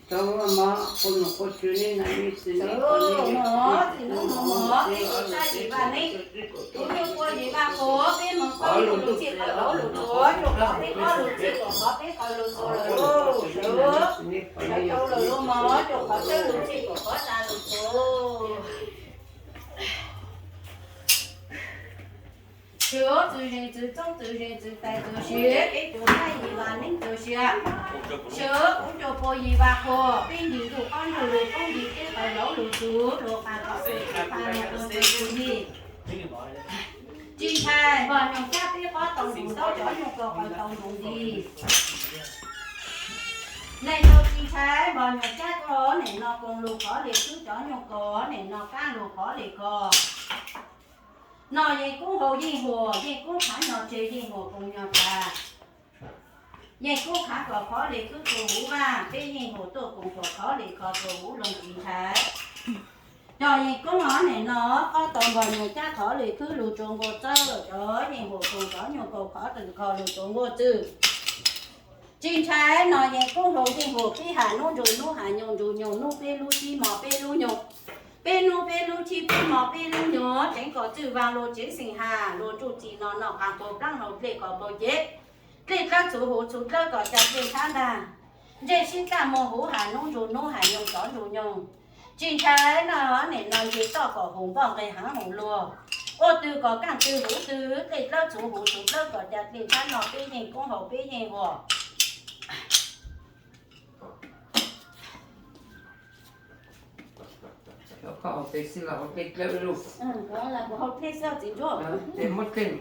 Cov mov qhuas nom qhuas tswv nej na, nej txiv nej qhuas nej, txiv nej mov mov, peb tus sab yim vaj neeb, tus nyuj pua yim vaj qhuas, peb mov qhuas lug txij qhov laus lug txug nyuj qhuas, peb qhuas lug txij kaum qhov peb qhov lug txug lawm lauj. Sawv rau lawm lauj mog, rau qhov txawb lug txij kaum qhov tsa lug txug. Sawv txwv zes txwv txoob txwv zes txwv tais txwv siav, peb tus sab yim vaj neeb txwv siav. Sawv ub rau pua yim vaj qhuas, peb ntim ntuj qaub ntuj lug poob nti peb qhov laus lug txug lug qas qhov xwm txwv qas lug txug txwv txwv yim. Tsis ntshai npog nyuag cab peb qhob tau ntus ntaub cov nyuag kaus qhov tau ntus nti. Neej tau tsis ntshai npog nyuag cab koj nim no koos lug qhov li khwb cov nyuag kaus nim no kab lug qhov li ko. No yeej kub haus yeej huam, yeej kub khav nyog tseg yeej huam koos nyog tas. Yeej kub khav kom qhov li khwb txhua huv vaj, peb yeej huam tuaj koos kom qhov li kho txhua huv loog tsis ntshai. Cov yeej kub no nim no qhob tau npog nyuag cab qhov li khwb lug txug nkaus txawj, cov yeej huam koos cov nyuag kaus qhov txwm kho lug txug nkaus txwj. Tsis ntshai no yeej kub haus yeej huam peb has nub ntsug nub has nyoog ntsug nyoog nub peb lub tshib hmo peb lub nyoog, peb nub peb lub tshib peb hmo peb lub nyoog, tseev kom txwj vaj lug tseev xeem has lug ntsuj txim no noj qas npau plaab hlau dlej kom npau cev, dlej dlawb txhua huv txhua dlawb kom ca dlej nthab ntag, ntsej sib kaj muag huv has nub ntsug nub has nyoog cov ntsug nyoog. Tsis ntshai no nim no nce toj kom huv npoj nqe haav huv luag, ua twg kom kaaj twg huv twg dlej dlawb txhua huv txhua dlawb kom ca dlej nthab no peb yeej kub haus peb yeej huam. Koj haus tes xwb los haus dlej dlawb lauj? Kuv haus dlej xwb txiv ntsuab. Tes muab dlej.